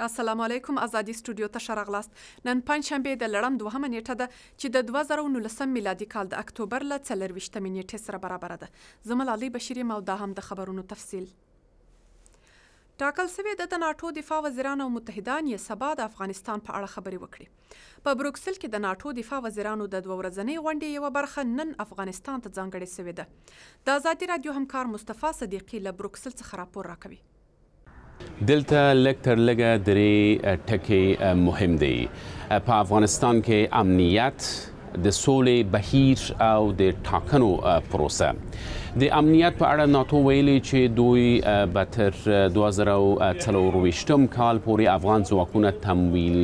السلام علیکم ازادي سټوډیو ته ښه راغلاست. نن پنجشنبه د لړم دوهمه نیټه ده چې د 2019 میلادي کال د اکتوبر له 24مې نیټې سره برابره ده. زه ملالۍ بشیر یم او دا هم د خبرونو تفصیل. ټاکل شوې ده د ناټو دفاع وزیران او متحدان یې سبا د افغانستان په اړه خبرې وکړي. په بروکسل کې د ناټو دفاع وزیرانو د دوه ورځنۍ غونډې یوه برخه نن افغانستان ته ځانګړې شوې ده. د ازادي راډیو همکار مصطفی صدیقي له بروکسل څخه راپور راکوي. دلته لږ تر لږه درې ټکي مهم دي. په افغانستان کې امنیت، د سولې بهیر او د ټاکنو پروسه. د امنیت په اړه ناتو ویلي چې دوی به تر 2024 کال پورې افغان ځواکونه تمویل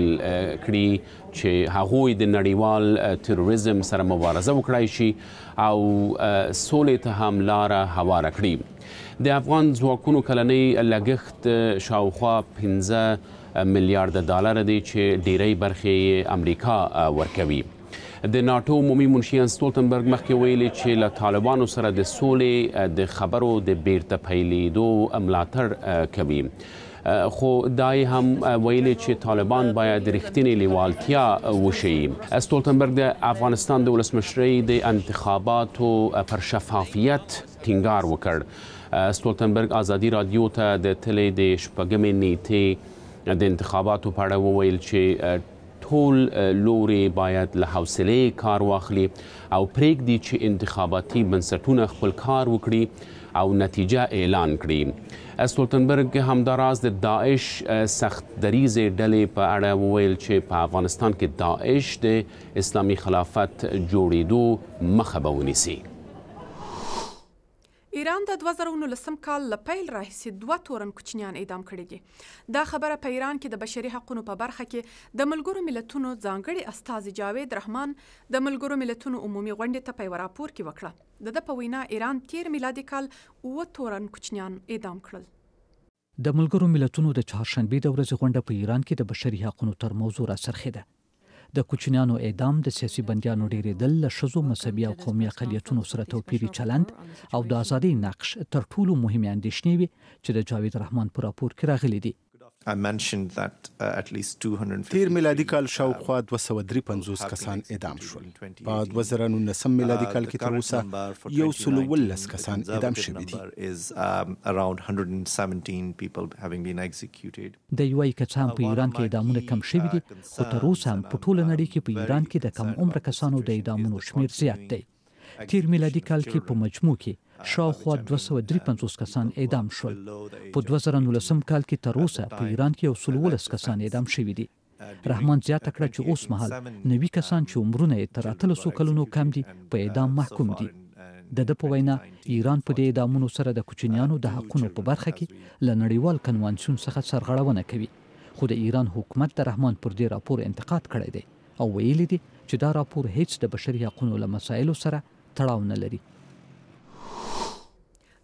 کړي چې هغوی د نړیوال تروریزم سره مبارزه وکړای شي او سولې ته هم لاره هواره کړي. د افغان ځواکونو کلنۍ لګښت شاوخوا 5 میلیارډ ډالر دی چې ډیری برخې یې امریکا ورکوي. د ناټو عمومي منشي ینس ستولتنبرګ مخکې ویلي چې له طالبانو سره د سولې د خبرو د بیرته پیلېدو ملاتړ کوي، خو دا یې هم ویلي چې طالبان باید رښتینې لیوالتیا وښیي. ستولتنبرګ د افغانستان د ولسمشرۍ د انتخاباتو پر شفافیت ټینګار وکړ. ستولتنبرګ ازادي راډیو ته د تلې د شپږمې نیټې د انتخاباتو په اړه وویل چې ټول لوري باید له حوصلې کار واخلي او پرېږدي چې انتخاباتي بنسټونه خپل کار وکړي او نتیجه اعلان کړي. ستولتنبرګ همداراز د داعش سخت دریځې ډلې په اړه وویل چې په افغانستان کې داعش د اسلامي خلافت جوړېدو مخه به ونیسي. ایران د 2019 کال له پیل راهیسې دوه تورن کوچنیان اعدام کړي دي. دا خبره په ایران کې د بشري حقونو په برخه کې د ملګرو ملتونو ځانګړي استازي جاوید رحمان د ملګرو ملتونو عمومي غونډې ته په یوه راپور کې وکړه. د ده په وینا ایران تیر میلادي کال 7 تورن کوچنیان اعدام کړل. د ملګرو ملتونو د چهارشنبې د ورځې غونډه په ایران کې د بشري حقونو تر موضوع راڅرخېده. د کوچنیانو اعدام، د سیاسي بندیانو ډېرېدل، له ښځو، مذهبي او قومي اقلیتونو سره توپیري چلند او د ازادۍ نقش تر ټولو مهمې اندېښنې وې چې د جاوید رحمان په راپور کې راغلي دي. تیر میلادي کال شاوخوا 253 کسان اعدام شول. په 2019 میلادي کال کې تر اوسه 117 کسان اعدام شوي دي. دی وايي که څه هم په ایران کې اعدامونه کم شوي دي، خو تر اوسه هم په ټوله نړۍ کې په ایران کې د کم عمره کسانو د اعدامونو شمېر زیات دی. تیر میلادي کال کې په مجموع کې شاوخوا 253 کسان اعدام شول. په 2019 کال کې تر اوسه په ایران کې 110 کسان اعدام شوي دي. رحمان زیاته کړه چې اوس مهال 90 کسان چې عمرونه یې تر 18 کلونو کم دي په اعدام محکوم دي. د ده په وینا ایران په دې اعدامونو سره د کوچنیانو د حقونو په برخه کې له نړیوال کنوانسیون څخه سرغړونه کوي. خو د ایران حکومت د رحمان پر دې راپور انتقاد کړی دی او ویلي دي چې دا راپور هیڅ د بشري حقونو له مسایلو سره تړاو نه لري.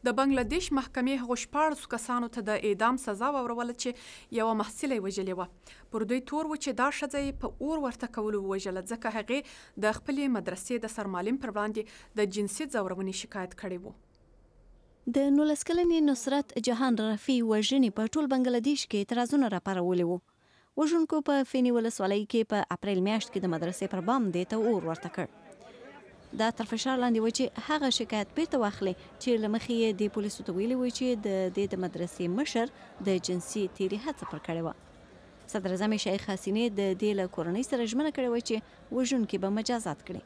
د بنګلادیش محکمې هغو 16 کسانو ته د اعدام سزا واوروله چې یوه محصله یې وژلې وه. پر دوی تور و چې دا ښځه یې په اور ورته کولو ووژله، ځکه هغې د خپلې مدرسې د سرمعلم پر وړاندې د جنسي ځورونې شکایت کړی و. د 19 کلنې نصرت جهان رفیع وژنې په ټول بنګلادیش کې اعتراضونه راپارولي وو. وژونکو په فیني ولسوالۍ کې په اپریل میاشت کې د مدرسې پر بام دې ته اور ورته کړ. دا تر فشار لاندې و چې هغه شکایت بیرته واخلي چې له مخې یې دې پولیسو ته ویلي و چې د دې د مدرسې مشر د جنسي تیري هڅه پر کړې وه. صدراعظمې شیخ حسینې د دې له کورنۍ سره ژمنه کړې وه چې وژونکي به مجازات کړي.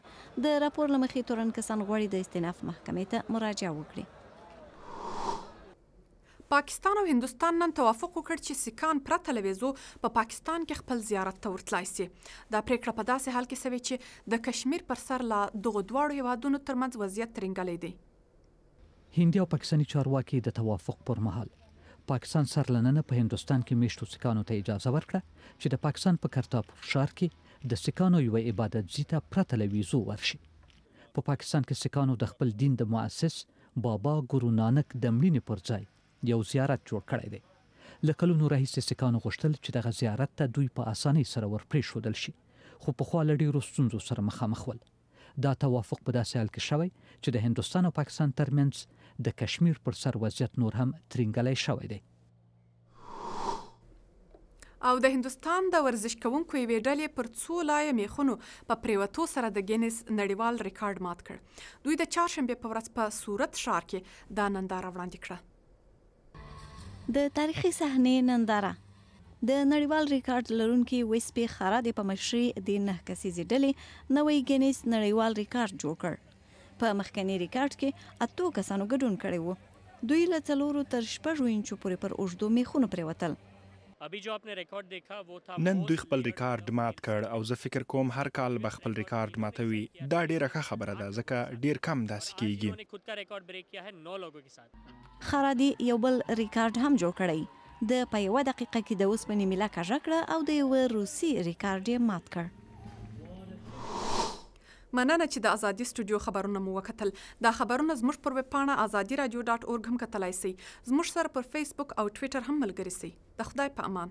د راپور له مخې تورن کسان غواړي د استیناف محکمې ته مراجعه وکړي. پاکستان او هندوستان نن توافق وکړ چې سیکان پرته له ویزو په پاکستان کې خپل زیارت ته ورتلای شي. دا پرېکړه په داسې حال کې شوې چې د کشمیر پر سر لا دغو دواړو هیوادونو ترمنځ وضعیت ترینګلی دی. هندي او پاکستاني چارواکي د توافق پر مهال پاکستان سر له ننه په هندوستان کې میشتو سیکانو ته اجازه ورکړه چې د پاکستان په کرتاپور ښار کې د سیکانو یوه عبادتځي ته پرته له ویزو ورشي. په پاکستان کې سیکانو د خپل دین د مؤسس بابا ګورو نانک د مړینې پر ځای یو زیارت جوړ کړی دی. له کلونو راهیسې سیکانو غوښتل چې دغه زیارت ته دوی په اسانۍ سره ورپرېښودل شي، خو پخوا له ډېرو ستونزو سره مخامخ ول. دا توافق په داسې حال کې شوی چې د هندوستان او پاکستان ترمنځ د کشمیر پر سر وضعیت نور هم ترینګلی شوی دی. او د هندوستان د ورزش کوونکو یوې ډلې پر څو لایه میخونو په پریوتو سره د ګینیس نړیوال ریکارډ مات کړ. دوی د چهارشنبې په ورځ په سورت ښار کې دا ننداره وړاندې کړه. د تاریخي صحنې ننداره د نړیوال ریکارډ لرونکي ویسپي خارادې په مشري دې نهه کسیزې ډلې نوی ګینیس نړیوال ریکارډ جوړ کړ. په مخکني ریکارډ کې اتو کسانو ګډون کړی و. دوی له څلورو تر شپږو انچو پورې پر اوږدو میخونو پرېوتل. نن دوی خپل ریکارډ مات کړ او زه فکر کوم هر کال به خپل ریکارډ ماتوي. دا ډېره ښه خبره ده ځکه ډېر کم داسې کېږي. خرادي یو بل ریکارډ هم جوړ کړی. ده په یوه دقیقه کې د اوسپنې میله کږه کړه او د یوه روسي ریکارډ یې مات کړ. مننه چې د ازادي سټوډیو خبرونه مو وکتل. دا خبرونه زموږ پر ویبپاڼه ازادي راډیو ډاټ اورګ هم کتلای شئ. زموږ سره پر فیسبوک او ټویټر هم ملګري شئ. د خدای په امان.